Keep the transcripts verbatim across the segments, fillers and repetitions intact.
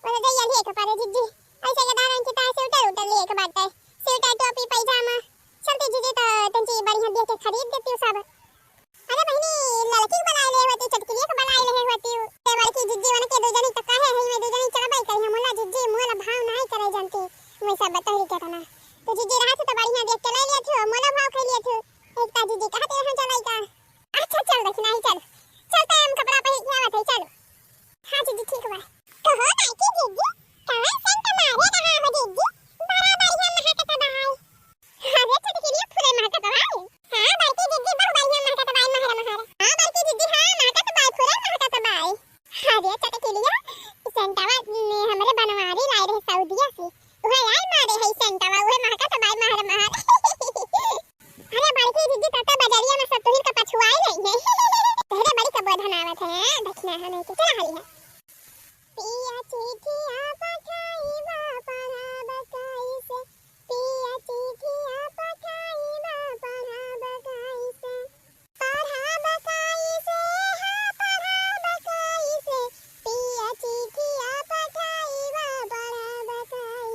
बोले, "जइया लिए के परे जिज्जी, ऐसे के दारन की तार स्वेटर उटर लिए के बाटे, स्वेटर, टोपी, पैजामा, चलती जिज्जी तो तंची बढ़िया देख के खरीद देती हूँ सब।" अरे बहिनी, लड़की के बनाए ले होती, चटकिलिया के बनाए ले होती, ते बड़की जिज्जी वन के दू जनी तो कहे है, मैं दू जनी चलबे करी, हम मोला जिज्जी मोला भाव नहीं करे जानती, मैं सब बतौरी के तना, तो जिज्जी रहा तो बढ़िया देख के ले लिया थी, मोला भाव कर लिया थी, एक ता जिज्जी कहते हैं चलाई का। अच्छा चल दखिनही, चल, चल तो हम कपड़ा पहन के आवत है, चल। हाँ जिज्जी ठीक बा। तो हो बड़की जिज्जी, कवन सेंट मारे रहा हो जिज्जी? बड़ा बढ़िया महकत बा। अरे चटकिलिया फुरे महकत बा। हाँ बड़की जिज्जी, बहुत बढ़िया महकत बा, महर महर। हाँ बड़की जिज्जी, हाँ महकत बा, फुरे महकत बा। अरे चटकिलिया, सेंटवा ने हमरे बनवारी लाए रहे सऊदिया से, उहे आई मारे है सेंटवा, उहे महकत बा, महर महर। अरे बड़की जिज्जी, तब तो बजरिया में सब तुहिन का पछुआई रही है। तोहरे बड़ी कबो धनावत है, दखिनहा नहीं के चला हाली है। पिया चिठिया पठाइबा पढ़ाब कइसे, पिया चिठिया पठाइबा पढ़ाब कइसे, पढ़ाब कइसे, हाँ पढ़ाब कइसे, पिया चिठिया पठाइबा पढ़ाब कइसे।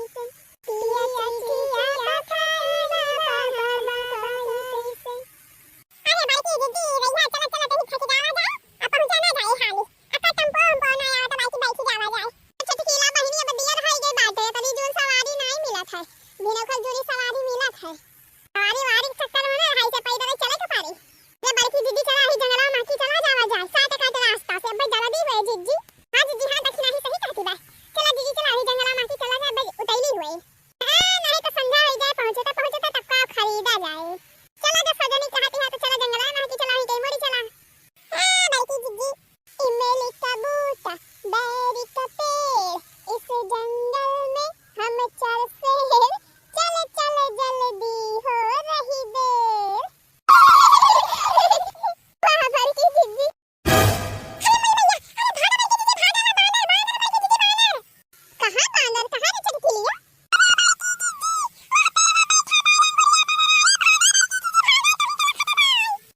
अरे बड़की दीदी, रहिया चलत चलत ही थक जावा जाए, अब पहुँचा ना जाए हाली। अब तो टेम्पो उम्पो ना आवत, बाइक बैठ जावा जाए। छोटकीला बहिनी अब दियर होई गई बाटे, तनी जोन सवारी नाई मिलत है, बिना ओकर जोरी सवारी मिलत है। सवारी वारी के चक्कर में ना रहाई से पैदल चले के पारी। अरे बड़की दीदी चला ही जंगला माँ की चला जावा जाए, सात काट रास्ता से, अब जल्दी हुए जिज्जी। हाँ जिज्जी, हाँ दखिनही सही कहती बा। चला जिज्जी चला ही जंगला माँ की चला जाए, अब उतैली हुए। हाँ, नहीं तो संझा हो जाए, पहुँचे तो पहुँचे तो तब का खरीदा जाए। चला जब सजनी कहती है तो चला जंगला माँ की चला ही गई मोरी चला। हाँ, बड़की जिज्जी। इमली का बूटा, बैरी का पेड़, इस जंगल में हम चार शेर, चल चल जल्दी हो रही देर। वाह, बड़की जिज्जी। अरे मोरी मैया, अरे भागा बड़की जिज्जी, भागा, बानर, बानर, बड़की जिज्जी, बानर। कहाँ बानर, कहाँ रे चटकिलिया?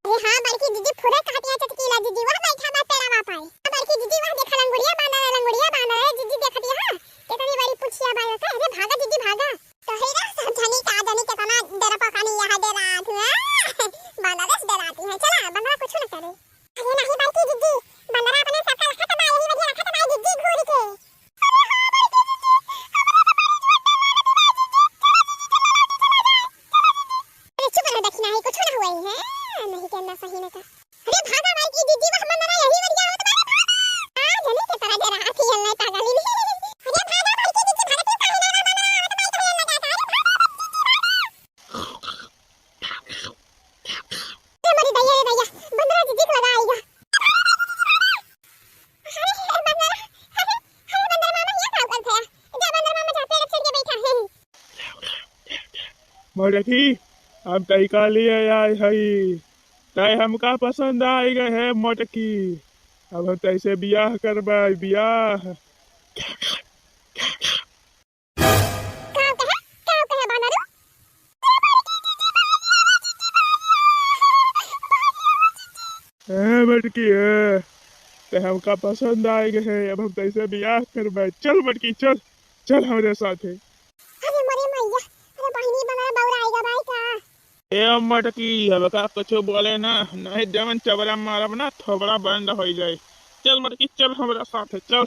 अरे हाँ, बड़की जिज्जी फुरे कहती है चटकीला जिज्जी, वह बैठा बा पेड़वा पाए। बड़की जिज्जी वह देखा लंगुड़िया बानर है, लंगुड़िया बानर है, जिज्जी देखती है, कितनी बड़ी पुछिया बा का। अरे भागा जिज्जी भागा। तो है ना सब जनी का जनी कितना डर पकानी यहाँ डरात हुआ। बानर से डराती है, चला, बानर कुछ न करे। अरे नहीं बड़की जिज्जी, बंदरा अपने सबका लखत बा, यही वजह लखत बा जिज्जी घूर के। अरे चुप रह दखिनही, कुछ ना हुआ ही है, नहीं कहना सही ना का। अरे भागा बड़की जिज्जी, वह बंदरा यही वजह आवत बा, भागा। आ, जनी के तरह डरा थी, हल्ला पागल ही। अरे भागा बड़की जिज्जी, भागा, तू काहे ना बंदरा आवत बा, काहे ना जाता? अरे भागा बड़की जिज्जी, भागा। ए मोरी दैया रे दैया, बंदरा जिज्जी के लगा आइगा। अरे, अरे, बंदर, अरे, अरे, बंदर मामा, ये का करत है? जा, बंदर मामा, जा, पेड़ चढ़ के बैठा है। मोटकी, हम तई का लिए आए हई, तई हमका पसंद आइ गए है मोटकी, अब हम तई से बियाह करबे, बियाह। का कहे? का कहे बानरू? ए बड़की, ए, ते हमका पसंद आइ गए है, अब हम तैसे बियाह करबे। चल बड़की, चल, चल हमरे साथे। अरे मोरे मैया, अरे बहिनी बनर बौरा आइगा बाई का? ए मोटकी, हमका कुछ बोले ना, नहीं जवन चबरा मारब ना, थोबड़ा बंद होइ जाए। चल मोटकी, चल हमरा साथे, चल।